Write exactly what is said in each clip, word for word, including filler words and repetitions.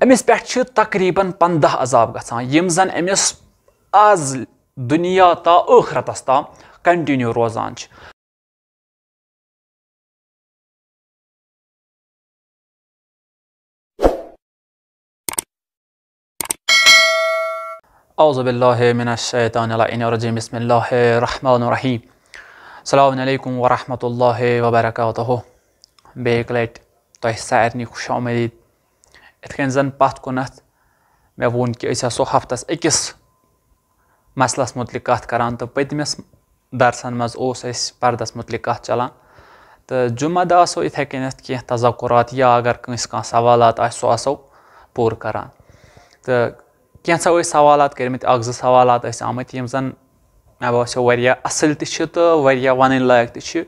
أمِس پٮ۪ٹھ چھِ تقریباً پنٛداہ عذاب گژھان، یِم زن أمِس از دُنیا تا ٲخرتس تام کنٹینیو روزان چھِ۔ اعوذ باللہ من الشیطان اللعین الرجیم، بسم اللہ الرحمن الرحیم۔ السلام علیکم ورحمۃ اللہ وبرکاتہ۔ بیٚیہِ اَکہِ لَٹہِ تۄہہِ سارنٕے خوش آمدید۔ یِتھ کٔنۍ زَن پَتھ کُنَتھ مےٚ ووٚن کہِ أسۍ آسو ہفتَس أکِس مسلس مُتعلِق کَتھ کَران، تہٕ پٔتمِس درسَن منٛز اوس اَسہِ پردَس مُتعلِق کَتھ چلان۔ تہٕ جمعہ دۄہ آسو یِتھَے کٔنٮ۪تھ کینٛہہ تذکرات یا اگر کٲنٛسہِ کانٛہہ سوالات آسہِ، سُہ آسو پوٗرٕ کَران۔ تہٕ کینٛژھا ٲسۍ سوالات کٔرمٕتۍ، اَکھ زٕ سوالات ٲسۍ آمٕتۍ، یِم زَن مےٚ باسیو واریاہ اَصٕل تہِ چھِ تہٕ واریاہ وَنٕنۍ لایق تہِ چھِ،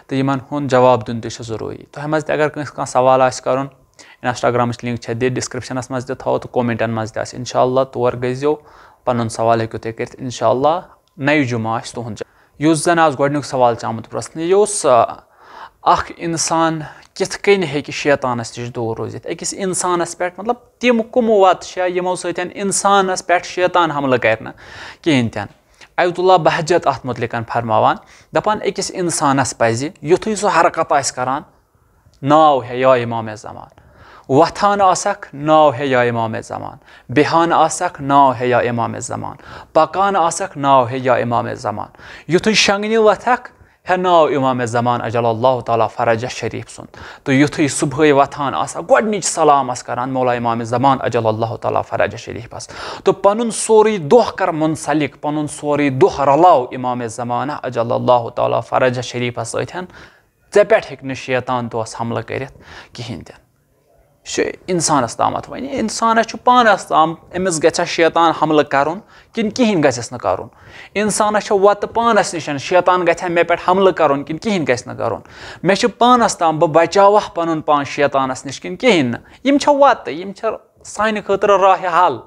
تہٕ یِمَن ہُنٛد جواب دیُن تہِ چھُ ضروٗری۔ تۄہہِ منٛز تہِ اگر کٲنٛسہِ کانٛہہ سوال آسہِ کَرُن، Instagram-ٕچ link چھےٚ دِتھ description-س منٛز تہِ تھاوو تہٕ comment-ن منٛز تہِ آسہِ۔ اِنشاء اللہ تور گٔژھۍزیو، پَنُن سوال ہیٚکِو تُہۍ کٔرِتھ۔ اِنشاء اللہ نَیہِ جمعہ آسہِ تُہُنٛد جواب۔ یُس زَن آز گۄڈٕنیُک سوال چھُ آمُت پرٛژھنہٕ، یہِ اوس، آ، اَکھ اِنسان کِتھ کٔنۍ ہیٚکہِ شیطانَس نِش دوٗر روٗزِتھ؟ أکِس اِنسانَس پٮ۪ٹھ، مطلب، تِم کٕم وَتہٕ چھےٚ یِمو سۭتۍ اِنسانَس پٮ۪ٹھ شیطان حملہٕ کَرِ نہٕ کِہیٖنۍ تہِ نہٕ؟ آیت اللہ بہجت اَتھ مُتعلِق فرماوان، دَپان، أکِس اِنسانَس پَزِ یُتھُے سُہ حرکت آسہِ کَران، ناو ہے یا امام زمان۔ وۄتھان آسکھ، ناو ہے یا امام زمان۔ بیٚہان آسکھ، ناو ہے یا امام زمان۔ پکان آسکھ، ناو ہے یا امام زمان۔ یُتھُے شۄنٛگنہِ وۄتھکھ، ہے ناو امام زمان عجل اللہ تعالیٰ فرجہ شریف سُنٛد۔ تہٕ یُتھُے صُبحٲے وۄتھان آسکھ، گۄڈٕنِچ سلام آسکھ کران مولا امام زمان عجل اللہ تعالیٰ فرجہ شریفس۔ تہٕ پنُن سورُے دۄہ کر منسلک، پنُن سورُے دۄہ رلاو امام زمانہ عجل اللہ تعالیٰ فرجہ شریفس سۭتۍ۔ ژےٚ پٮ۪ٹھ ہیٚکہِ نہٕ شیطان دۄہس حملہٕ کٔرِتھ کِہیٖنۍ تہِ نہٕ۔ یہِ چھُ اِنسانَس تامَتھ وۄنۍ۔ اِنسانَس چھُ پانَس تام، أمِس گژھِ شیطان حملہٕ کَرُن کِنہٕ کِہیٖنۍ گژھٮ۪س نہٕ کَرُن۔ اِنسانَس چھِ وَتہٕ پانَس نِش، شیطان گژھِ مےٚ پٮ۪ٹھ حملہٕ کَرُن کِنہٕ کِہیٖنۍ گژھِ نہٕ کَرُن۔ مےٚ چھُ پانَس تام، بہٕ بچاوہا پَنُن پان شیطانَس نِش کِنہٕ کِہیٖنۍ نہٕ۔ یِم چھِ وَتہٕ، یِم چھِ سانہِ خٲطرٕ راہِ حل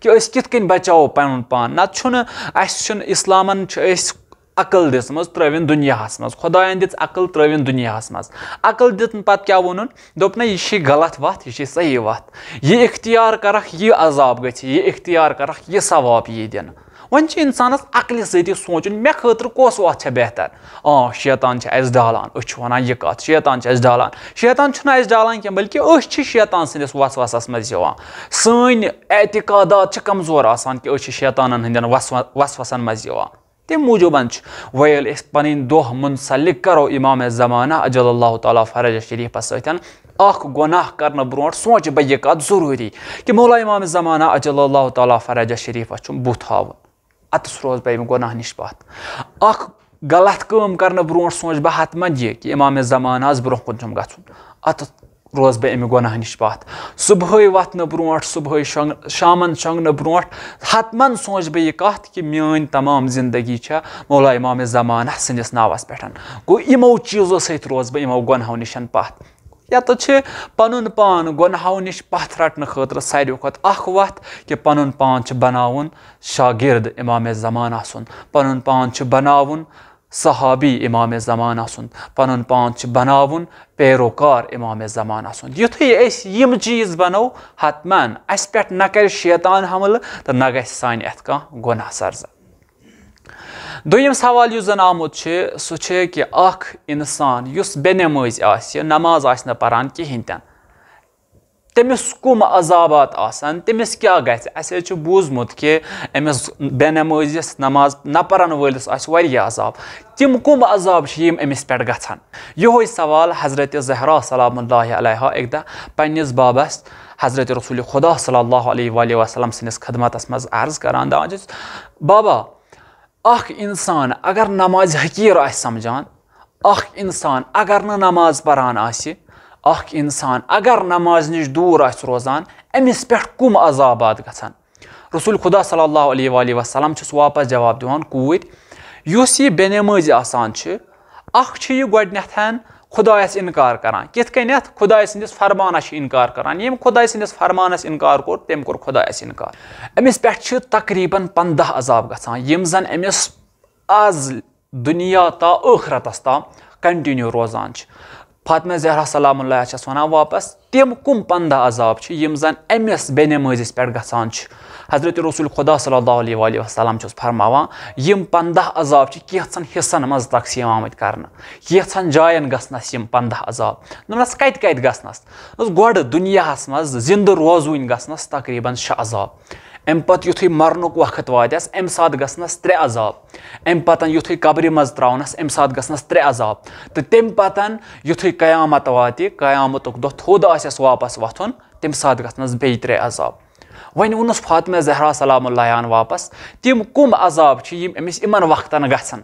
کہِ أسۍ کِتھ کٔنۍ بچاوو پَنُن پان۔ نَتہٕ چھُنہٕ، اَسہِ چھُنہٕ، اِسلامَن چھِ أسۍ عقل دِژمٕژ، ترٲوِن دُنیاہَس منٛز۔ خۄدایَن دِژ عقل، ترٲوِن دُنیاہَس منٛز۔ عقل دِتُن پَتہٕ کیٛاہ ووٚنُن؟ دوٚپنَے، یہِ چھِ غلط وَتھ، یہِ چھِ صحیح وَتھ۔ یہِ اختیار کَرَکھ، یہِ عذاب گژھِ، یہِ اختیار کَرَکھ، یہِ ثواب یی دِنہٕ۔ وۄنۍ چھِ اِنسانَس عقلہِ سۭتی سونٛچُن، مےٚ خٲطرٕ کۄس وَتھ چھےٚ بہتر؟ آ، شیطان چھِ اَسہِ ڈالان، أسۍ چھِ وَنان یہِ کَتھ، شیطان چھِ اَسہِ ڈالان۔ شیطان چھُنہٕ اَسہِ ڈالان کینٛہہ، بلکہِ أسۍ چھِ شیطان سٕنٛدِس وسوسَس منٛز یِوان۔ سٲنۍ اعتقادات چھِ کمزور آسان کہِ أسۍ چھِ شیطانَن ہٕنٛدٮ۪ن وسو-، وسوسَن منٛز یِوان۔ تَمہِ موٗجوٗبَن چھُ، وۄنۍ ییٚلہِ أسۍ پَنٕنۍ دۄہ منسلک کَرو اِمام زمانہ عجل اللہ تعالیٰ فرجہ شریٖفَس سۭتۍ، اَکھ گۄناہ کَرنہٕ برونٛٹھ سونٛچہِ بہٕ یہِ کَتھ ضروٗری کہِ مولا اِمام زمانہ عجل اللہ تعالیٰ فرجہ شریٖفَس چھُم بُتھ ہاوُن، اَتَس روزٕ بہٕ اَمہِ گۄناہ نِش پَتھ۔ اَکھ غلط کٲم کَرنہٕ برونٛٹھ سونٛچہِ بہٕ حتماً یہِ کہِ اِمام زمانہ آسہِ برونٛہہ کُن چھُم گژھُن، اَتَس روزٕ بہٕ اَمہِ گۄناہ نِش پَتھ۔ صُبحٲے وۄتھنہٕ برونٛٹھ، صُبحٲے شۄنٛگ-، شامَن شۄنٛگنہٕ برونٛٹھ، حتماً سونٛچہِ بہٕ یہِ کَتھ کہِ میٛٲنۍ تمام زندگی چھےٚ مولا امام زمانہ سٕنٛدِس ناوَس پٮ۪ٹھ۔ گوٚو، یِمو چیٖزو سۭتۍ روزٕ بہٕ یِمو گۄناہو نِش پَتھ۔ یَتَتھ چھِ پَنُن پان گۄناہو نِش پَتھ رَٹنہٕ خٲطرٕ ساروی کھۄتہٕ اَکھ وَتھ کہِ پَنُن پان چھُ بَناوُن شاگرد امام زمانہ سُنٛد، پَنُن پان چھُ بَناوُن صحابی امام زمانہ سُنٛد، پَنُن پان چھُ بَناوُن پیروکار امام زمانہ سُنٛد۔ یُتھُے أسۍ یِم چیٖز بَنو، حتماً اَسہِ پٮ۪ٹھ نہ کَرِ شیطان حملہٕ تہٕ نہ گژھِ سانہِ اَتھِ کانٛہہ گۄناہ سرزد۔ دوٚیِم سوال یُس زَن آمُت چھُ، سُہ چھُ کہِ اَکھ اِنسان یُس بے نمٲزۍ آسہِ، نماز آسہِ نہٕ پَران کِہیٖنۍ تہِ نہٕ، تٔمِس کُم عذابات آسن، تٔمِس کیٛاہ گژھِ؟ اَسہِ حظ چھُ بوٗزمُت کہِ أمِس بے نمٲزِس، نماز نہ پَرَن وٲلِس آسہِ واریاہ عذاب۔ تِم کُم عذاب چھِ یِم أمِس پٮ۪ٹھ گژھن؟ یِہوٚے سوال حضرت زہرا سلام اللہ علیہا اَکہِ دۄہ پنٛنِس بابَس حضرت رسول خدا صلی اللہ علیہ وآلہ وسلم سٕنٛدِس خدمتَس منٛز عرض کران، دَپان چھِس، بابا، اَکھ اِنسان اگر نمازِ حقیٖر آسہِ سَمجھان، اَکھ اِنسان اگر نہٕ نماز پَران آسہِ، اَکھ اِنسان اگر نمازِ نِش دوٗر آسہِ روزان، أمِس پٮ۪ٹھ کُم عذابات گژھن؟ رسول خدا صلی اللہ علیہ وآلہ وسلم چھُس واپس جواب دِوان، کوٗرۍ، یُس یہِ بے نمٲزی آسان چھِ، اَکھ چھِ یہِ گۄڈٕنٮ۪تھ خۄدایَس اِنکار کران۔ کِتھ کٔنٮ۪تھ؟ خۄداے سٕنٛدِس فرمانَس چھِ اِنکار کران۔ ییٚمۍ خۄداے سٕنٛدِس فرمانَس اِنکار کوٚر، تٔمۍ کوٚر خۄدایَس اِنکار۔ أمِس پٮ۪ٹھ چھِ تقریباً پنٛداہ عذاب گژھان، یِم زَن أمِس آز دُنیا تا ٲخرتَس تام continue روزان چھِ۔ فاطمہ زہرا سلام اللہ چھَس وَنان واپس، تِم کُم پنٛداہ عذاب چھِ یِم زَن أمِس بے نمٲزِس پٮ۪ٹھ گژھان چھِ؟ حضرت رسول خدا صلی اللہ علیہ وآلہ وسلم چھُس فرماوان، یِم پنٛداہ عذاب چھِ کینٛژھن حصن منٛز تقسیٖم آمٕتۍ کرنہٕ، کینٛژھن جاین گژھنس یِم پنٛداہ عذاب۔ دوٚپنس، کتہِ کتہِ گژھنس؟ دوٚپنس، گۄڈٕ دُنیاہس منٛز زِندٕ روزوٕنۍ گژھنس تقریباً شےٚ عذاب۔ امہِ پتہٕ یُتھُے مرنُک وقت واتٮ۪س، امہِ ساتہٕ گژھنس ترٛےٚ عذاب۔ امہِ پتہٕ یُتھُے قبرِ منٛز ترٛاونس، امہِ ساتہٕ گژھنس ترٛےٚ عذاب۔ تہٕ تمہِ پتہٕ یُتھُے قیامت واتہِ، قیامتُک دۄہ تھوٚد آسٮ۪س واپس وۄتھُن، تمہِ ساتہٕ گژھنس بیٚیہِ ترٛےٚ عذاب۔ وۄنۍ ووٚنُس فاطمہ زہرا سلام اللہ علیہن واپس، تِم کُم عذاب چھِ یِم أمِس یِمن وقتن گژھن؟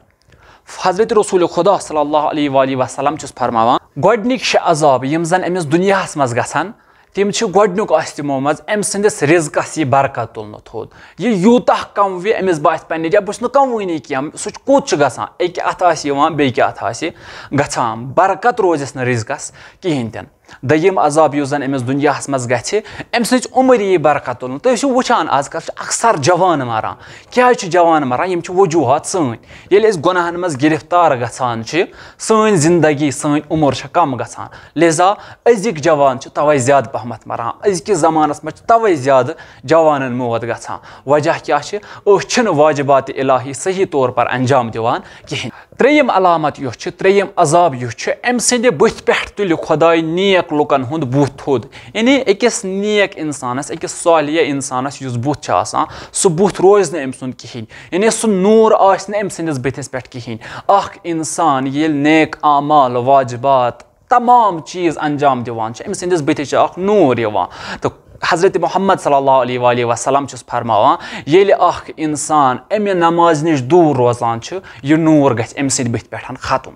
حضرت رسول خدا صلی اللہ علیہ وآلہ وسلم چھُس فرماوان، گۄڈٕنِکۍ شےٚ عذاب یِم زن أمِس دُنیاہس منٛز گژھن، تِم چھِ گۄڈٕنیُک آسہِ تِمو منٛز أمۍ سٕنٛدِس رِزقس یی برکت تُلنہٕ تھوٚد۔ یہِ یوٗتاہ کموِ أمِس باسہِ پننہِ جایہِ، بہٕ چھُس نہٕ کموٕنی کینٛہہ، سُہ چھُ کوٚت چھُ گژھان، اکہِ اتھٕ آسہِ یِوان، بیٚکہِ اتھٕ آسہِ گژھان، برکت روزٮ۪س نہٕ رِزقس کِہینۍ تہِ نہٕ۔ دوٚیِم عذاب یُس زن أمِس دُنیاہس منٛز گژھِ، أمۍ سٕنٛز عمر یی برکت تُلنہٕ۔ تُہۍ ٲسِو وٕچھان، آز کل چھِ اکثر جوان مران۔ کیازِ چھِ جوان مران؟ یِم چھِ وجوہات سٲنۍ۔ ییٚلہِ أسۍ گۄناہن منٛز گرفتار گژھان چھِ، سٲنۍ زندگی، سٲنۍ عمر چھےٚ کم گژھان۔ لہذا أزِکۍ جوان چھِ توے زیادٕ پہمتھ مران، أزکِس زمانس منٛز چھِ توے زیادٕ جوانن موت گژھان۔ وجہ کیٛاہ چھِ؟ أسۍ چھِنہٕ واجبات الہی صحیح طور پر انجام دِوان کِہینۍ۔ ترٛیٚیِم علامت یۄس چھِ، ترٛیٚیِم عذاب یُس چھُ، أمۍ سٕنٛدِ بٕتھِ پٮ۪ٹھ تُلہِ خۄداے نیک لُکن ہُنٛد بُتھ تھوٚد۔ یعنی أکِس نیک انسانس، أکِس صالح انسانس یُس بُتھ چھُ آسان، سُہ بُتھ روزِ نہٕ أمۍ سُنٛد کِہینۍ۔ یعنی سُہ نوٗر آسہِ نہٕ أمۍ سٕنٛدِس بٕتھِس پٮ۪ٹھ کِہینۍ۔ اکھ انسان ییٚلہِ نیک اعمال، واجبات، تمام چیٖز انجام دِوان چھُ، أمۍ سٕنٛدِس بٕتھِس چھُ اکھ نوٗر یِوان۔ تہٕ حضرت محمد صلی اللہ علیہ وآلہ وسلم چھُس فرماوان، ییٚلہِ اکھ انسان امہِ نمازِ نِش دوٗر روزان چھُ، یہِ نوٗر گژھِ أمۍ سٕنٛدِ بٕتھِ پٮ۪ٹھ ختم۔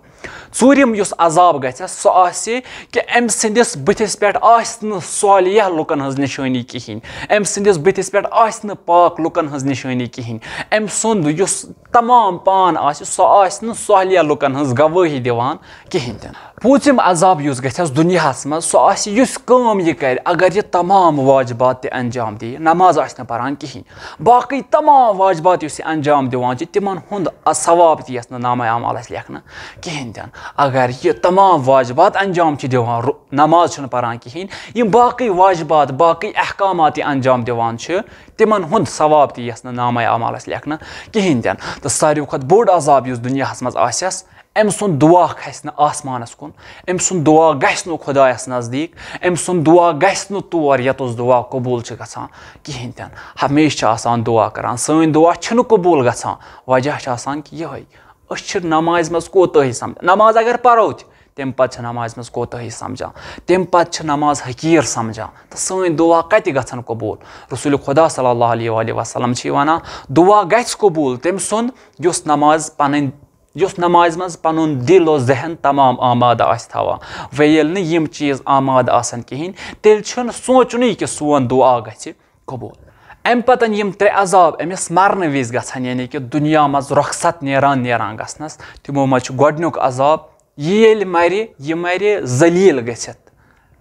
ژوٗرِم یُس عذاب گژھِ، سُہ آسہِ کہِ أمۍ سٕنٛدِس بٕتھِس پٮ۪ٹھ آسہِ نہٕ صالح لُکن ہٕنٛز نِشٲنی کِہینۍ، أمۍ سٕنٛدِس بٕتھِس پٮ۪ٹھ آسہِ نہٕ پاک لُکن ہٕنٛز نِشٲنی کِہینۍ۔ أمۍ سُنٛد یُس تمام پان آسہِ، سُہ آسہِ نہٕ صالح لُکن ہٕنٛز گوٲہی دِوان کِہینۍ تہِ نہٕ۔ پوٗژِم عذاب یُس گژھٮ۪س دُنیاہس منٛز، سُہ آسہِ یُس کٲم یہِ کرِ، اگر یہِ تمام واجبات تہِ انجام دِیہِ، نماز آسہِ نہٕ پران کِہینۍ، باقٕے تمام واجبات یُس یہِ انجام دِوان چھِ، تِمن ہُنٛد ثواب تہِ یِیَس نہٕ نامہ اعمالس لیکھنہٕ کِہینۍ تہِ نہٕ۔ اگر یہِ تمام واجبات انجام چھِ دِوان، رو-، نماز چھُنہٕ پران کِہینۍ، یِم باقٕے واجبات، باقٕے احکامات یہِ انجام دِوان چھِ، تِمن ہُنٛد ثواب تہِ یِیَس نہٕ نامہ اعمالس لیکھنہٕ کِہینۍ تہِ نہٕ۔ تہٕ ساروی کھۄتہٕ بوٚڑ عذاب یُس دُنیاہس منٛز آسٮ۪س، أمۍ سُنٛد دُعا کھسہِ نہٕ آسمانس کُن، أمۍ سُنٛد دُعا گژھِ نہٕ خۄدایس نزدیٖک، أمۍ سُنٛد دُعا گژھِ نہٕ تور یَتَس دُعا قبوٗل چھِ گژھان کِہینۍ تہِ نہٕ۔ ہمیشہِ چھِ آسان دُعا کران، سٲنۍ دُعا چھِنہٕ قبوٗل گژھان۔ وجہ چھُ آسان کہِ یِہوٚے، أسۍ چھِ نمازِ منٛز کوتٲہی سمجھان۔ نماز اگر پرو تہِ، تَمہِ پتہٕ چھِ نمازِ منٛز کوتٲہی سمجھان، تَمہِ پتہٕ چھِ نماز حقیٖر سمجھان، تہٕ سٲنۍ دُعا کتہِ گژھن قبوٗل؟ رسول خدا صلی اللہ علیہ وآلہ وسلم چھِ وَنان، دُعا گژھِ قبوٗل تٔمۍ سُنٛد یُس نماز پنٕنۍ یُس نمازِ منٛز پنُن دِل و ذہن تمام آمادٕ آسہِ تھاوان۔ وۄنۍ ییٚلہِ نہٕ یِم چیٖز آمادٕ آسن کِہینۍ، تیٚلہِ چھُنہٕ سونٛچُنُے کہِ سون دُعا گژھِ قبوٗل۔ اَمہِ پتن یِم ترٛےٚ عذاب أمِس مرنہٕ وِزِ گژھن، یعنی کہِ دُنیا منٛز رۄخصت نیران نیران گژھنس، تِمو منٛز چھُ گۄڈٕنیُک عذاب، یہِ ییٚلہِ مرِ، یہِ مرِ ذلیل گٔژھِتھ۔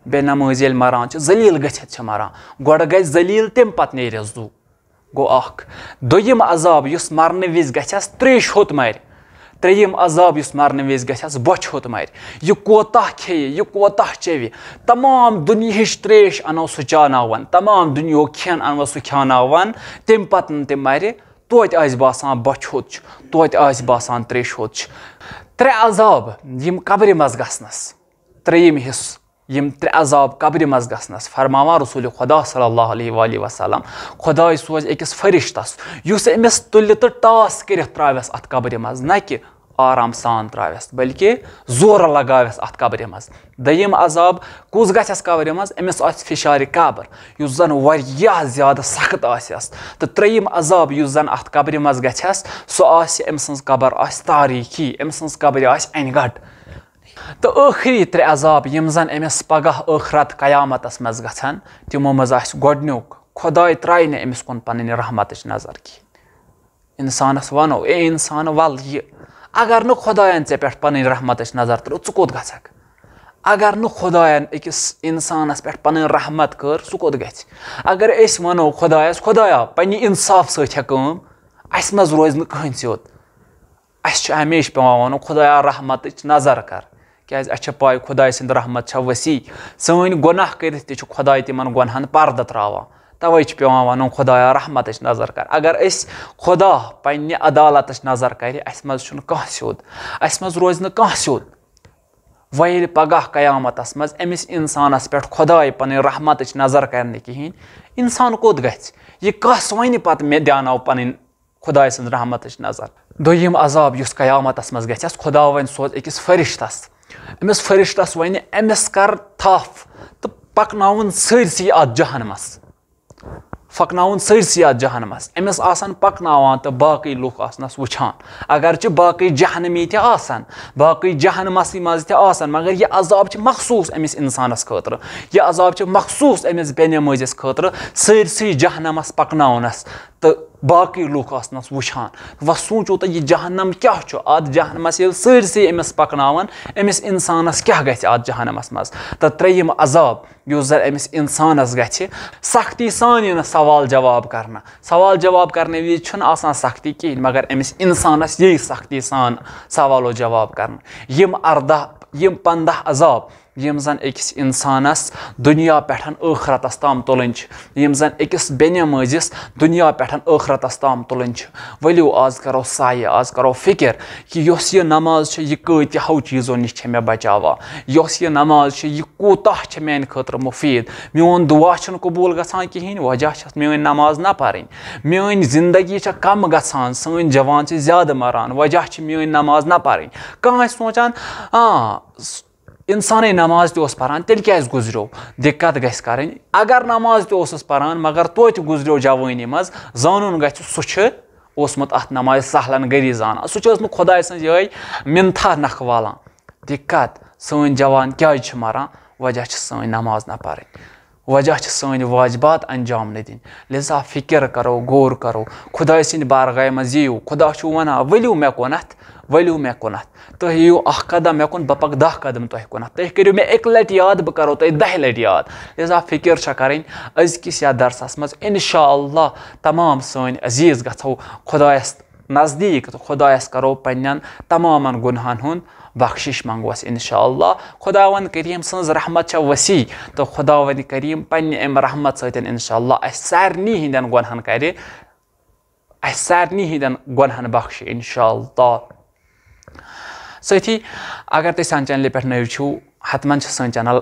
بے نمٲزۍ ییٚلہِ مران چھِ، ذلیل گٔژھِتھ چھِ مران۔ گۄڈٕ گژھِ ذلیل، تَمہِ پتہٕ نیرٮ۪س زُو۔ گوٚو اکھ۔ دوٚیِم عذاب یُس مرنہٕ وِزِ گژھٮ۪س، تریش ہوٚت مرِ۔ ترٛیٚیِم عذاب یُس مرنہٕ وِزِ گژھٮ۪س، بۄچھِ ہوٚت مرِ۔ یہِ کوتاہ کھیٚیہِ، یہِ کوتاہ چیٚوِ، تمام دُنیہٕچ تریش انو سُہ چاناوان، تمام دُنیہُک کھٮ۪ن انو سُہ کھیاناوان، تمہِ پتہٕ نہٕ تہِ مرِ، توتہِ آسہِ باسان بۄچھِ ہوٚت چھُ، توتہِ آسہِ باسان تریش ہوٚت چھُ۔ ترٛےٚ عذاب یِم قبرِ منٛز گژھنس۔ ترٛیٚیِم حصہٕ، یِم ترٛےٚ عذاب قبرِ منٛز گژھنس، فرماوان رسول خدا صلی اللہ علیہ وآلہ وسلم، خداے سوزِ أکِس فرشتس، یُس أمِس تُلہِ تہٕ ٹاس کٔرِتھ ترٛاوٮ۪س اتھ قبرِ منٛز، نہ کہِ آرام سان ترٛاوٮ۪س، بلکہِ زورٕ لگاوٮ۪س اتھ قبرِ منٛز۔ دوٚیِم عذاب کُس گژھٮ۪س قبرِ منٛز؟ أمِس آسہِ فشارِ قبر، یُس زن واریاہ زیادٕ سخت آسٮ۪س۔ تہٕ ترٛیٚیِم عذاب یُس زن اتھ قبرِ منٛز گژھٮ۪س، سُہ آسہِ، أمۍ سٕنٛز قبر آسہِ تاریٖکی، أمۍ سٕنٛز قبرِ آسہِ انہِ گٹ۔ تہٕ ٲخری ترٛےٚ عذاب یِم زن أمِس پگاہ ٲخرت قیامتس منٛز گژھن، تِمو منٛز آسہِ گۄڈٕنیُک، خۄداے ترٛایہِ نہٕ أمِس کُن پنٕنۍ رحمتٕچ نظر کینٛہہ۔ انسانس ونو، اے انسان، ول یہِ، اگر نہٕ خۄداین ژےٚ پٮ۪ٹھ پنٕنۍ رحمتٕچ نظر ترٲو، ژٕ کوٚت گژھکھ؟ اگر نہٕ خۄداین أکِس انسانس پٮ۪ٹھ پنٕنۍ رحمت کٔر، سُہ کوٚت گژھِ؟ اگر أسۍ ونو خۄدایس، خۄدایا، پننہِ انصاف سۭتۍ ہیٚہ کٲم، اسہِ منٛز روزِ نہٕ کٕہٕنۍ سیوٚد۔ اسہِ چھُ ہمیشہِ پٮ۪وان وَنُن، خۄدایا، رحمتٕچ نظر کر، کیازِ اَسہِ چھےٚ پاے خۄداے سٕنٛز رحمت چھےٚ وسیع۔ سٲنۍ گۄناہ کٔرِتھ تہِ چھُ خۄداے تِمن گۄناہن پردٕ تراوان۔ توے چھُ پٮ۪وان وَنُن، خۄدایا، رحمتٕچ نظر کر۔ اگر أسۍ خۄدا پننہِ عدالتٕچ نظر کرِ، اَسہِ منٛز چھُنہٕ کانٛہہ سیوٚد، اَسہِ منٛز روزِ نہٕ کانٛہہ سیوٚد۔ وۄنۍ ییٚلہِ پگاہ قیامتس منٛز أمِس انسانس پٮ۪ٹھ خۄداے پنٕنۍ رحمتٕچ نظر کرِ نہٕ کِہینۍ، انسان کوٚت گژھِ؟ یہِ کس وَنہِ پتہٕ، مےٚ دیاناو پنٕنۍ خۄداے سٕنٛز رحمتٕچ نظر؟ دوٚیِم عذاب یُس قیامتس منٛز گژھٮ۪س، خۄداوند سوزِ أکِس فرشتس۔ أمِس فرشتس وَنہِ، أمِس کر تھپھ تہٕ پکناوُن سٲرسٕے اتھ جہنمس۔ پکناوُن سٲرسٕے اتھ جہنمس۔ أمِس آسن پکناوان تہٕ باقٕے لُکھ آسنس وٕچھان۔ اگرچہِ باقٕے جہنمی تہِ آسن، باقٕے جہنمسٕے منٛز تہِ آسن، مگر یہِ عذاب چھِ مخصوٗص أمِس انسانس خٲطرٕ۔ یہِ عذاب چھِ مخصوٗص أمِس بے نمٲزِس خٲطرٕ، سٲرسٕے جہنمس پکناونس تہٕ باقٕے لُکھ آسنس وٕچھان۔ وۄنۍ سوٗنٛچِو تُہۍ، یہِ جہنم کیٛاہ چھُ؟ اتھ جہنمس ییٚلہِ سٲرسٕے أمِس پکناون، أمِس انسانس کیٛاہ گژھِ اتھ جہنمس منٛز؟ تہٕ ترٛیٚیِم عذاب یُس زن أمِس انسانس گژھِ، سختی سان یِنہٕ سوال جواب کرنہٕ۔ سوال جواب کرنہٕ وِزِ چھُنہٕ آسان سختی کِہینۍ، مگر أمِس انسانس یی سختی سان سوال و جواب کرنہٕ۔ یِم ارداہ، یِم پنٛداہ عذاب یِم زن أکِس انسانس دُنیا پٮ۪ٹھ ٲخرتس تام تُلٕنۍ چھِ، یِم زن أکِس بے نمٲزِس دُنیا پٮ۪ٹھ ٲخرتس تام تُلٕنۍ چھِ۔ ؤلِو، آز کرو سعی، آز کرو فکر کہِ یۄس یہِ نماز چھِ، یہِ کۭتیاہو چیٖزو نِش چھےٚ مےٚ بچاوان؟ یۄس یہِ نماز چھِ، یہِ کوٗتاہ چھےٚ میانہِ خٲطرٕ مُفیٖد؟ میون دُعا چھُنہٕ قبوٗل گژھان کِہینۍ، وجہ چھَس میٲنۍ نماز نہ پرٕنۍ۔ میٲنۍ زندگی چھےٚ کم گژھان، سٲنۍ جوان چھِ زیادٕ مران، وجہ چھِ میٲنۍ نماز نہ پرٕنۍ۔ کانٛہہ آسہِ سونٛچان، آ، س-، انسانٕے نماز تہِ اوس پران، تیٚلہِ کیازِ گُزریو؟ دِقت گژھِ کرٕنۍ۔ اگر نماز تہِ اوسُس پران، مگر توتہِ گُزریو جوٲنی منٛز، زانُن گژھِ، سُہ چھُ اوسمُت اتھ نمازِ سہلن گٔری زانان۔ سُہ چھُ اوسمُت خۄداے سٕنٛز یِہوٚے مِنتھا نکھٕ والان۔ دِقت، سٲنۍ جوان کیازِ چھِ مران؟ وجہ چھِ سٲنۍ نماز نہ پرٕنۍ، وجہ چھِ سٲنۍ واجبات انجام نہٕ دِنۍ۔ لہذا فکر کرو، غور کرو، خۄداے سٕنٛدِ بارگاہہِ منٛز یِیِو۔ خۄدا چھُ ونان، ؤلِو مےٚ کُنتھ، ؤلِو مےٚ کُنتھ۔ تُہۍ یِیِو اکھ قدم مےٚ کُن، بہٕ پکہٕ دَہ قدم تۄہہِ کُنتھ۔ تُہۍ کٔرِو مےٚ اَکہِ لَٹہِ یاد، بہٕ کرو تۄہہِ دَہہِ لَٹہِ یاد۔ لہذا فکر چھےٚ کرٕنۍ أزکِس یَتھ درسَس منٛز۔ انشاءاللہ تمام سٲنۍ عزیٖز گژھو خۄدایَس نزدیٖک تہٕ خۄدایَس کرو پنٛنٮ۪ن تمامَن گۄنہَن ہُنٛد بخشش منٛگوس انشاءاللہ۔ خۄداوند کریٖم سٕنٛز رحمت چھےٚ وسیع تہٕ خۄداوند کریٖم پنٛنہِ اَمہِ رحمت سۭتۍ انشاءاللہ اَسہِ سارنٕے ہِنٛدٮ۪ن گۄنہَن کرِ، اَسہِ سارنٕے ہِنٛدٮ۪ن گۄنہَن بخشِ انشاءاللہ۔ سۭتی اگر تُہۍ سانہِ چینلہِ پٮ۪ٹھ نٔوۍ چھِو، حتماً چھِ سٲنۍ چینل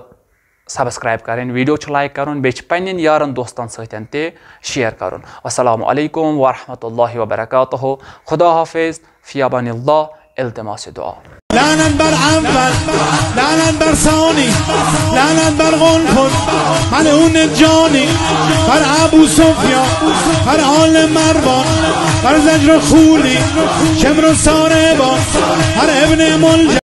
سبسکرائب کرٕنۍ، ویڈیو چھُ لائک کرُن، بیٚیہِ چھِ پننٮ۪ن یارن دوستن سۭتۍ تہِ شیئر کرُن۔ السلام علیکم ورحمۃ اللہ وبرکاتہ۔ خدا حافظ، فی امان اللہ، التماس دعا۔ لعنت بر اول، لعنت بر ثانی، لعنت بر قنفذ، ملعون جانی، بر ابو سفیان، بر آل مروان، بر زجر و خولی، شمر و ساربان، بر ابن ملجم۔